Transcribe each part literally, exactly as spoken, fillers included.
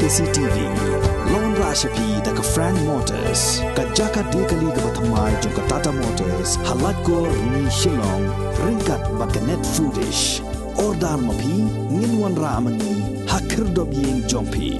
C T V. Long ra sha phi da ka Frank Motors, ka jaka de kali kaba thymmai jong ka Tata Motors, ha Laitkor, Rni, Shillong, ryngkat bad ka Net Foodish. Order ma phi, ngin wanrah ma ngi ha khyrdop ïing jong phi.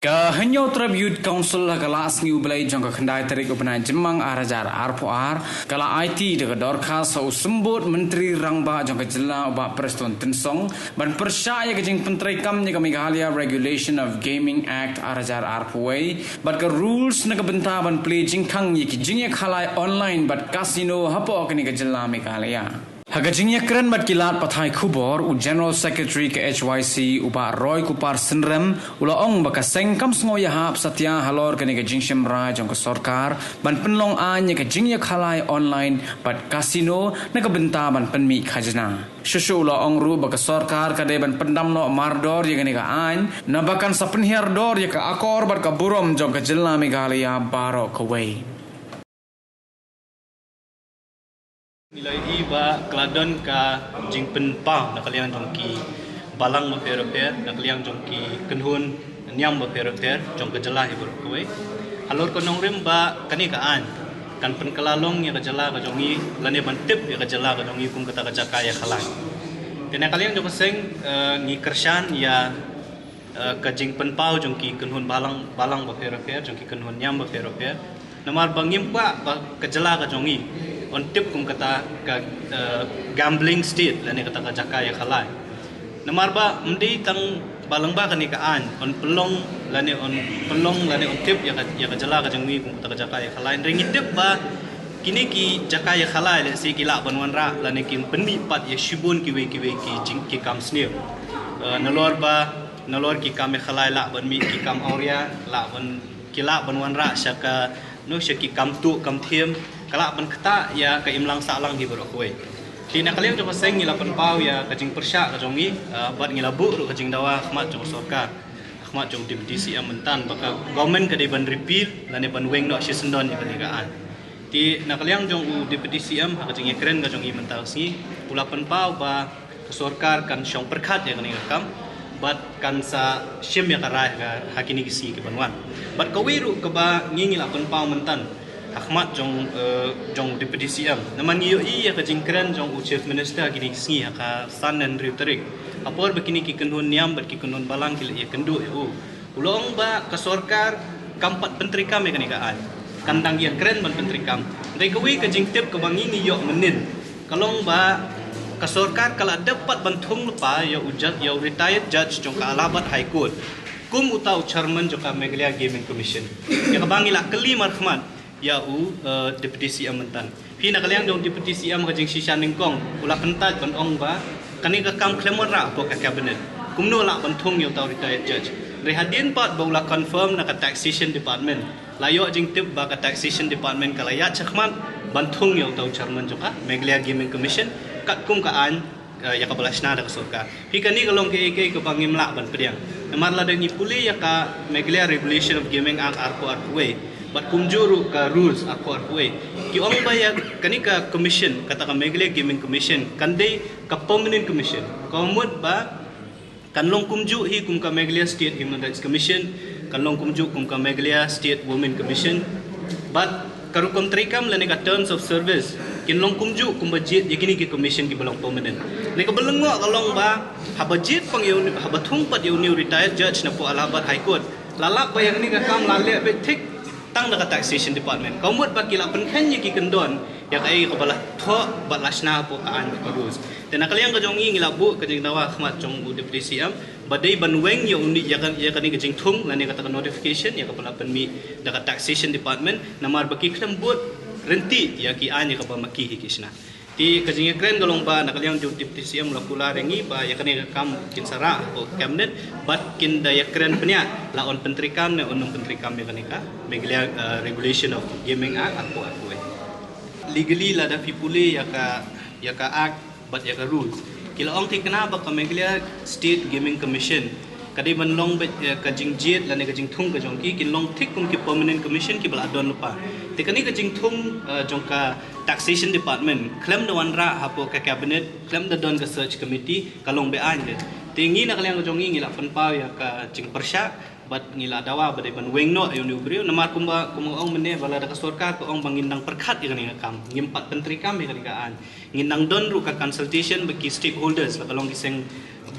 Ka Hynñiewtrep Youth Council ha ka lad sngi U Blei jong ka khyndai tarik u bnai Jymmang ar hajar arphew ar, ka la aiti da ka dorkhas ha u Symbud Myntri Rangbah jong ka jylla u Bah Prestone Tynsong, ban pyrshah ïa ka jingpyntreikam ïa ka Meghalaya Regulation of Gaming Act ar hajar arphew wei, bad ka rules na ka bynta ban plie jingkhang ïa ki jingïakhalai online bad casino hapoh kane ka jylla Meghalaya. Ha ka jingïakren bad ki lad pathai khubor, u General Secretary ka H Y C u Bah Roy Kupar Synrem, u la ong ba ka seng kam sngew ïahap satia halor kane ka jingshim rai jong ka sorkar ban pynlong aiñ ïa ka jingïakhalai online bad casino na ka bynta ban pynmih khajna. Shuh shuh u la ong ruh ba ka sorkar ka dei ban pyndam noh mardor ïa kane ka aiñ, naba kan sa pynhiar dor ïa ka akor bad ka burom jong ka jylla Meghalaya baroh kawei. Ngi la ïohi ba ka la don ka jingpynpaw na ka liang jong ki balang bapher bapher, na ka liang jong ki kynhun niam bapher bapher jong ka jylla hi baroh kawei. Halor ka nongrim ba kane ka aiñ kan pynkylla long ïa ka jylla ka jong ngi, lane ban tip ïa ka jylla ka jong ngi kum kata ka jaka ïakhalai. Te na ka liang jong ka seng, eh, ngi kyrshan ïa, eh, ka jingpynpaw jong ki kynhun balang, balang bapher bapher, jong ki kynhun niam bapher bapher. Namar ba ngim kwah ba ka jylla ka jong ngi yn tip kum kata ka, eh, gambling state lane kata ka jaka ïakhalai. Namar ba ym dei tang ba lyngba kane ka aiñ yn pynlong lane yn pynlong lane yn tip ïa ka, ïa ka jylla ka jong ngi kum kata ka jaka ïakhalai. Hynrei ngi tip ba kine ki jaka ïakhalai lehse ki lah ban wanrah lane kin pynmih pat ïa shibun kiwei kiwei ki jing, ki kam sniew. Eh, nalor ba, nalor ki kam ïakhalai lah ban mih ki kam awria, lah ban, ki lah ban wanrah sha ka, no, sha ki kam tuh kam thiem, ka lah ban ktah ïa ka imlang sahlang hi baroh kawei. Te na ka liang jong ka seng ngi la pynpaw ïa ka jingpyrshah ka jong ngi, ah, bad ngi la buh ruh ka jingdawa ha khmat jong ka sorkar, ha khmat jong u Deputy C M mynta ba ka government ka dei ban repeal lane ban weng noh shisyndon ïa kane ka aiñ. Te na ka liang jong u Deputy C M ha ka jingïakren ka jong ngi mynta ka sngi, u la pynpaw ba ka sorkar kan shong pyrkhat ïa kane ka kam bad kan sa shim ïa ka rai ha, ha kine ki sngi ki ban wan. Bad kawei ruh kaba ngi, ngi la pynpaw mynta ha khmat jong, eh, jong u Deputy C M. Namar ngi ïohi ïa ka jingkren jong u Chief Minister ha kine ki sngi ha ka san hynriew tarik. Ha por ba kine ki kynhun niam bad ki kynhun balang ki la ïakynduh ïa u, u la ong ba ka sorkar kam pat pyntreikam ïa kane ka aiñ. Kan dang ïakren ban pyntreikam. Hynrei kawei ka jingtip kaba ngi, ngi ïoh mynnin ka long ba ka sorkar ka la dep pat ban thung lypa ïa u judge, ïa u retired judge jong ka Allahabad High Court kum uta u chairman jong ka Meghalaya Gaming Commission. Ïa kaba ngi la kylli markhmat ïa u, eh, Deputy C M mynta. Phi, na ka liang jong u Deputy C M ha ka jingshisha nyngkong u la pyntait ban ong ba kane ka kam khlem wanrah hapoh ka cabinet, kumno lah ban thung ïa uta u retired judge. Hynrei hadien pat ba u la confirm na ka Taxation Department, la ïoh jingtip ba ka Taxation Department ka la ïaid shakhmat ban thung ïa uta u chairman jong ka Meghalaya Gaming Commission katkum ka aiñ, eh, ïa kaba la shna da ka sorkar. Phi, kane ka long kaei kaei kaba ngim lah ban pdiang. Namar lada ngi pule ïa ka Meghalaya Regulation of Gaming Act arphew arphew wei bad kumjuh ruh ka rules arphew arphew wei, ki ong ba ïa kane ka commission, kata ka Meghalaya Gaming Commission, kan dei ka permanent commission. Ka mut ba kan long kumjuh hi kum ka Meghalaya State Human Rights Commission, kan long kumjuh kum ka Meghalaya State Women Commission. Bad ka rukom treikam lane ka terms of service kin long kumjuh kumba jied ïa kine ki commission kiba long permanent. Ne kaba lyngngoh ka long ba haba jied pang ïa une, haba thung pat ïa une u retired judge napoh Allahabad High Court, la lap ba ïa kane ka kam la leh beit thik tang da ka Taxation Department. Ka mut ba ki la pynkheiñ ïa ki kyndon ïa kaei kaba la thoh bad la shna hapoh ka aiñ bad ka rules. Te na ka liang ka jong ngi, ngi la buh ka jingdawa ha khmat jong u Deputy C M ba dei ban weng ïa une, ïa ka, ïa kane ka jingthung lane kata ka notification ïa kaba la pynmih da ka Taxation Department, namar ba ki khlem bud ryntih ïa ki aiñ ïa kaba ma ki hi ki shna. Te ka jingïakren ka long ba na ka liang jong u Deputy C M u la kular ïa ngi ba ïa kane ka kam kin sa rah hapoh ka cabinet bad kin da ïakren bniah la yn pyntreikam ne yn ym pyntreikam ïa kane ka Meghalaya, eh, Regulation of Gaming Act arphew arphew wei. Legally lada phi pule ïa ka, ïa ka act bad ïa ka rules, ki la ong thikna ba ka Meghalaya State Gaming Commission ka dei ban long beit, eh, ka jingjied lane ka jingthung ka jong ki, kin long thik kum ki permanent commission kiba la don lypa. Te kane ka jingthung, eh, jong ka Taxation Department khlem da wanrah hapoh ka cabinet, khlem da don ka search committee, ka long be-aiñ beit. Te ngi na ka liang ka jong ngi ngi la pynpaw ïa ka jingpyrshah bad ngi la dawa ba dei ban weng noh ïa une u briew, namar kumba, kumba ong mynne ba lada ka sorkar ka ong ba ngin dang pyrkhat ïa kane ka kam, ngim pat pyntreikam ïa kane ka aiñ. Ngin dang don ruh ka consultation bad ki stakeholders, la ka long ki seng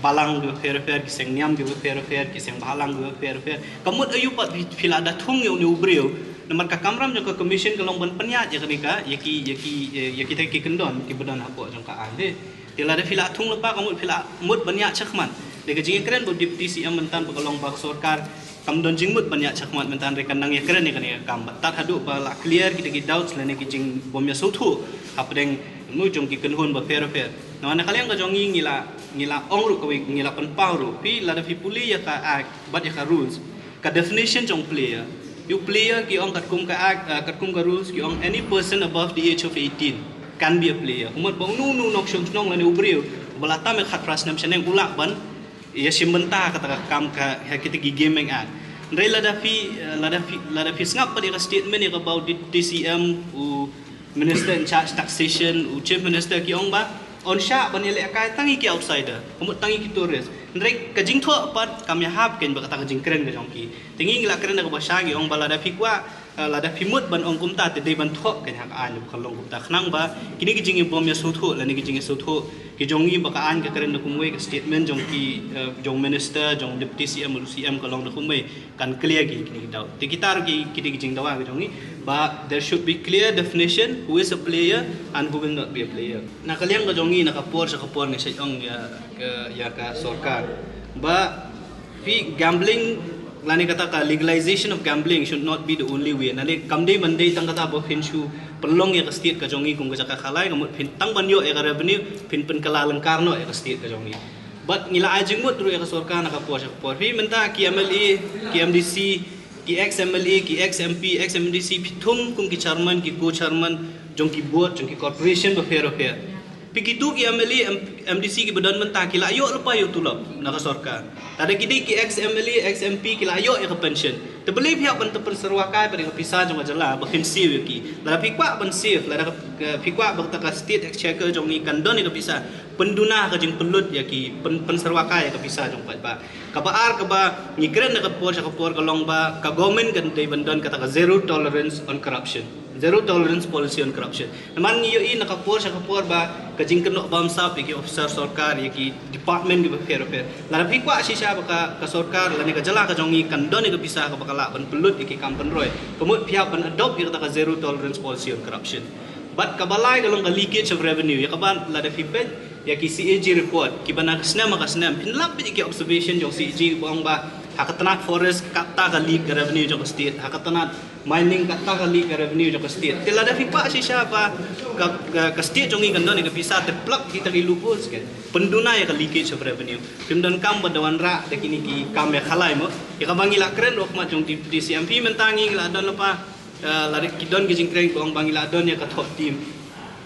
balang kiba pher pher, ki seng niam kiba pher pher, ki seng bhalang kiba pher pher. Ka mut aïu pat phi, phi la da thung ïa une u briew? Namar ka kamram jong ka commission ka long ban pynïaid ïa kane ka, ïa ki, ïa ki, ïa, ïa kita ki kyndon kiba don hapoh jong ka aiñ de. Te lada phi la thung lypa, ka mut phi la mut ban ïaid shakhmat. Dei ka jingïakren bad u Deputy C M mynta ba ka long ba ka sorkar kam don jingmut ban ïaid shakhmat mynta, hynrei kan nang ïakren ïa kane ka kam. Bad tad haduh ba la clear kita ki doubts lane ki jingbym ïasngewthuh hapdeng, mu, jong ki kynhun ba pher pher. Namar na ka liang ka jong ngi ngi la, ngi la ong ruh kawei, ngi la pynpaw ruh. Phi, lada phi pule ïa ka act bad ïa ka rules, ka definition jong player. Ïa u player ki ong katkum ka act, uh, katkum ka rules ki ong any person above the age of eighteen can be a player. Ka mut ba uno uno u nongshong shnong lane u briew ba la tam ïa ka khatphra snem shaneng u lah ban ïashim bynta kata ka kam ka, ha kita ki gaming act. Hynrei lada phi, uh, lada phi, lada phi sngap pat ïa ka statement ïa kaba u Deputy C M, u Minister in charge taxation, u Chief Minister, ki ong ba yn shah ban ïalehkai tang ïa ki outsider, ka mut tang ïa ki tourist. Hynrei ka jingthoh pat kam ïahap keiñ bad kata ka jingkren ka jong ki. Te ngi ngi la kren da kaba shai, ngi ong ba lada phi kwah, eh, lada phi mut ban ong kumta te dei ban thoh keiñ ha ka aiñ, ba kan long kumta, khnang ba kine ki jingïabym ïasngewthuh lane ki jingïasngewthuh ki jong ngi ba ka aiñ ka kren da kumwei, ka statement jong ki, eh, jong Minister, jong Deputy C M, u C M ka long da kumwei, kan clear ki, kine ki doubt. Te kita ruh ki, kine ki jingdawa ki jong ngi ba there should be clear definition who is a player and who will not be a player. Na ka liang ka jong ngi, na ka por sha ka por ngi shait ong ïa ka, ïa ka sorkar ba phi, gambling lane kata ka legalization of gambling should not be the only way. Lane kam dei ban dei tang kata ba phin shu pynlong ïa ka state ka jong ngi kum ka jaka khalai, ka mut phin tang ban ïoh ïa ka revenue, phin pynkylla lyngkar noh ïa ka state ka jong ngi. Bad ngi la ai jingmut ruh ïa ka sorkar na ka por sha ka por. Phi, mynta ki M L A, ki M D C, ki ex M L A, ki ex M P, ex M D C, phi thung kum ki chairman, ki co-chairman jong ki board, jong ki corporation bapher bapher. Phi, kitu ki M L A, M-, M D C kiba don mynta ki la ïoh lypa ïa u tulop na ka sorkar. Lada ki dei ki ex M L A, ex M P, ki la ïoh ïa ka pension. Te balei phi hap ban, te pynsyrwa kai pat ïa ka pisa jong ka jylla ba phin save ïa ki? Lada phi kwah ban save, lada ka, ka, phi kwah ba kata ka state exchequer jong ngi kan don ïa ka pisa, pynduna ka jingpynlut ïa ki, pyn, pynsyrwa kai ïa ka pisa jong paidbah. Kaba ar kaba ngi kren na ka por sha ka por ka long ba ka government kan dei ban don kata ka zero tolerance on corruption. Zero tolerance policy on corruption. Namar ngi ïohi na ka por sha ka por ba ka jingkynnoh bamsap ïa ki officer sorkar, ïa ki department kiba pher bapher. Lada phi kwah shisha ba ka, ka sorkar lane ka jylla ka jong ngi kan don ïa ka pisa kaba ka lah ban pynlut ïa ki kam pynroi, ka mut phi hap ban adopt ïa kata ka zero tolerance policy on corruption. Bad kaba lai ka long ka leakage of revenue, ïa kaba lada phi peit ïa ki C A G report kiba na ka snem ha ka snem, phin lap beit ïa ki observation jong C A G ba ong ba ha ka tnat forest katta ka leak ka revenue jong ka state, ha ka tnat mining katta ka leak ka revenue jong ka state. Te lada phi kwah shisha ba ka, ka, ka state jong ngi kan don ïa ka pisa, te plug kita ki loopholes, kan pynduna ïa ka leakage of revenue. Phim donkam ba da wanrah da kine ki kam ïa khalai mo. Ïa kaba ngi la kren ruh ha khmat jong Deputy C M, phi, mynta ngi la don lypa, eh, lada ki don ki jingkren ba ong ba ngi la don ïa ka thoh team,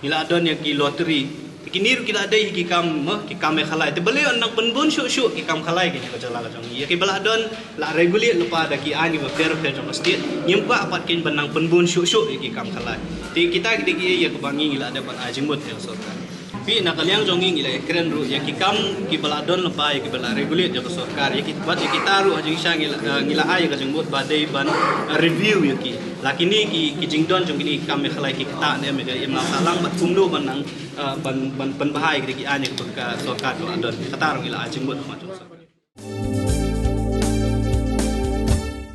ngi la don ïa ki lottery. Te kine ruh ki la dei ki kam mo, ki kam ïa khalai. Te balei yn nang pynbun shuh shuh ki kam khalai keiñ ha ka jylla ka jong ngi? Ïa kiba la don la regulate lypa da ki aiñ bapher bapher jong ka state. Ngim kwah pat keiñ ban nang pynbun shuh shuh ïa ki kam khalai. Te kita ki dei ki, ïa kaba ngi ngi la dei ban ai jingmut ïa ka sorkar. Phi, na ka liang jong ngi ngi la kren ruh ïa ki kam kiba la don lypa, ïa kiba la regulate da ka sorkar, ïa ki, bad ïa kita ruh ha jingshisha ngi la, eh, ngi la ai ïa ka jingmut ba dei ban, eh, review ïa ki. La kine ki, ki jingdon jong kine ki kam ïa khalai ki ktah ne em, ïa ka im la sahlang bad kumno ban nang, eh, ban, ban pynbha ïa ki aiñ ïa kiba ka sorkar ka la don. Kata ruh ngi la ai jingmut ha khmat jong ka sorkar.